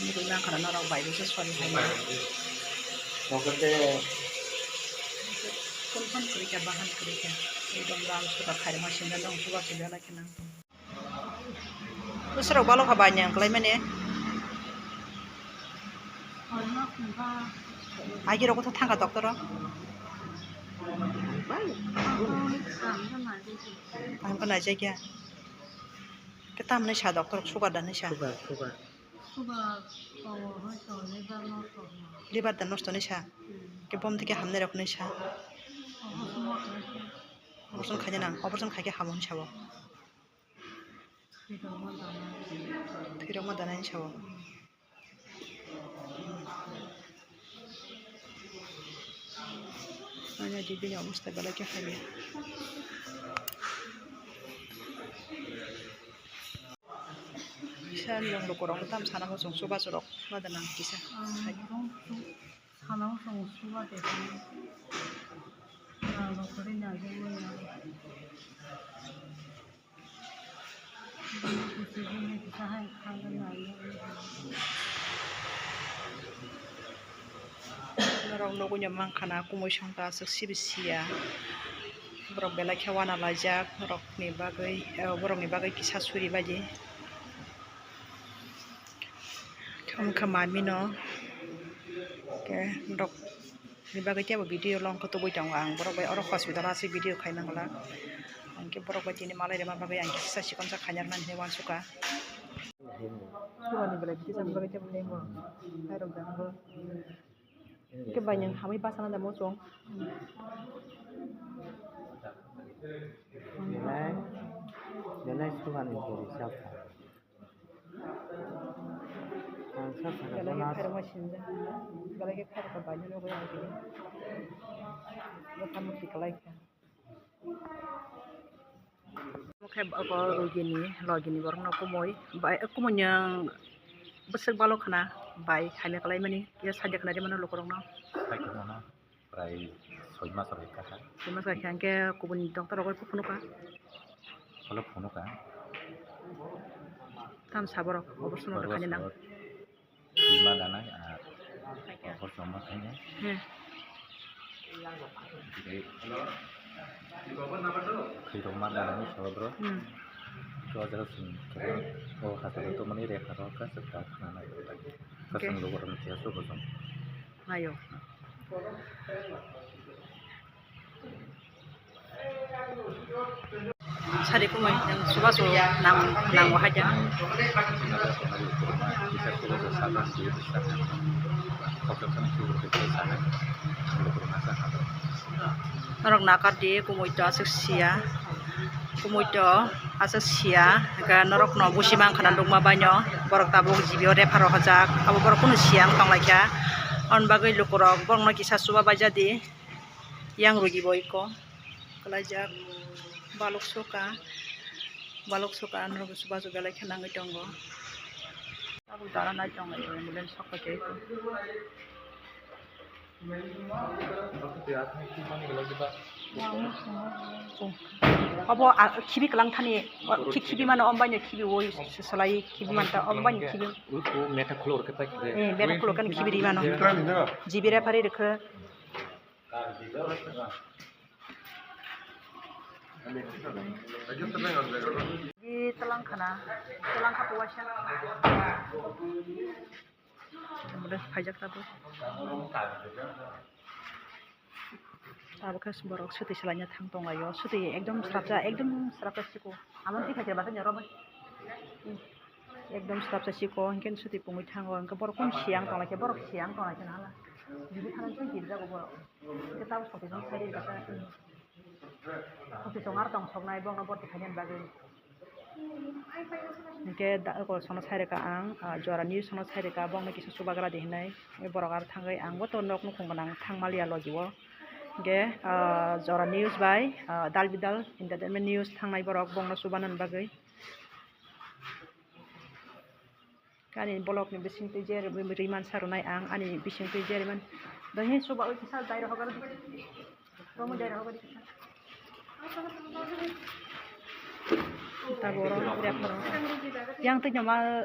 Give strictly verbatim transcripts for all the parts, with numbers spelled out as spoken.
Nugui mankha na norok bai bwswk sori hai. Phone phone kwrwi kha, bahan kwrwi kha. Ekdom lam suka khairokma sinda nung chuba chuba lai khe nang tong. Bwswk rok balo kha bai nang kwlai mani. Agi rok thang kha doctor o. Kaham khe nai jai kha. Khe tamni sa doctor sugar da ni sa. Sugar, sugar. Sugar tongo, hoito liver nosto. Liver da nosto ni sa. Hmm. Khe bom thike hamnai rok ni sa. Operation ma khlai khe. Operation khaina nang, operation khaikhe hamo hinwi sabo. Thwirokma danai. Thwirokma danai hinwi sabo. Nanya di bini obostha belai khe hamya. Kisa nung lukurok tam sana bo chwng chubachu rok ma da nang kisa. Ang sai. Sana bo chwng chuba de. Nang lukurok ni agey manya. Norok nugui no mankha na kumui songkha aswk sibi siya. Borok belai khe uanalaijak norokni bagwi, eh, borokni bagwi kisa suri baidi. Wngkha mami no, khe norok ni bagwi teibo video long khe tubui tongo ang, borok bai oro hospital o aswk video khai nangla, hwnkhe borok bai tini malai rwma bagwi ang kisa chikon sa khaina rwna hinwi uansukha. Chuba ni belai video chamani bagwi teibo lengo, khairok jani bo. Hwnkhe bai nwng hamwi bachana da muchung. Belai, belai chuba ni bwrwi chapha. Ang sa sakha Belai khe gana. Khairokma sinjak. Belai khe khairokma baino nugui ang tini. Motamoti kwlai kha. Omo khe abo rugini, logini borokno kumui bai, kumui nwng bwswk balo khna bai hamya kwlaimani, ya sajak nai mano lukurokno. Sai khna. Prai soi mas rok kha. Soi mas kha hwnkhe kubuni doctor rok phunukha. Pholo phunukha. Tam sa borok operation rok khaina nang. Bima danai ar operation ma khaina. Hmm. Khirok ma danai ni sabo bro. Hmm. Khe o jaga sing khe o hospital to mani rekha rok kha se ta khna nai. Kha sing logo rok ni khe so bosong. Ayo. Sari kumui nwng chubachu nang, nango haida. Norok nakar di kumui to aswk siya. Kumui to aswk siya, hwnkhe norokno busi mankha na nukma baino, borok tabuk G B o refer rok hojak, abo borok kunu siya wng tonglaikha, aboni bagwi lukurok borokno kisa chuba baijadi, yang rugi bo iko kwlaijak, balok soka, balok soka, norok chubachu belai khe nangwi tongo, tabuk dara nai tongo, ambulance sok paikha iko. Obo, ah, khibi kwlang thani, o, khi-, khibi mano, ombaino khibi, oi, salai khibi manta, ombaino khibi. U, u, meta khulur khe pai khibi. Eh, meta khulur khe khibi ri mano. G B refer ri rwkhe. Di tlang khana, tlang kha puaisa. Omo de phaijak tabuk. Tabuk khe borok swtwi swlaina thang tonglaio. Swtwi ekdom srapsa, ekdom srapsa siko. Amo twi khaikhe basa ni oro bai. Ekdom srapsa siko, hinkhe swtwi pungwi thango. Hinkhe borok kunu siyang tonglaikhe, borok siyang tonglaikhe nahala. Jibwi thangwi se girjago borok. Hinkhe tabuk swtwi jang sai rwkha. Office o ar tong soknai, bongno borti khainani bagwi. Hinkhe da-, oko sono sai rwkha ang, ah, Jora News sono sai rwkha, bongno kisa chubagra di hinwi. Borok aro thangwi, angbo to nok nukhung gwnang thang maliya logi o. Hinkhe, ah, Jora News bai, ah, Dal Bidal Entertainment News thangnai borok bongno chubanani bagwi. Ani bolok ni bising twi je ri-, ri-, riman sa rwnai ang, ani bising twi je riman. Dai he suba oi kisa dai rohor di. Romo dai rohor di kisa. Taboro, yang twi nama.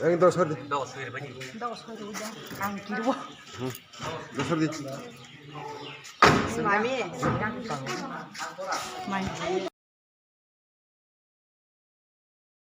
Ang dos hari. Dos hari. Mami. Mai.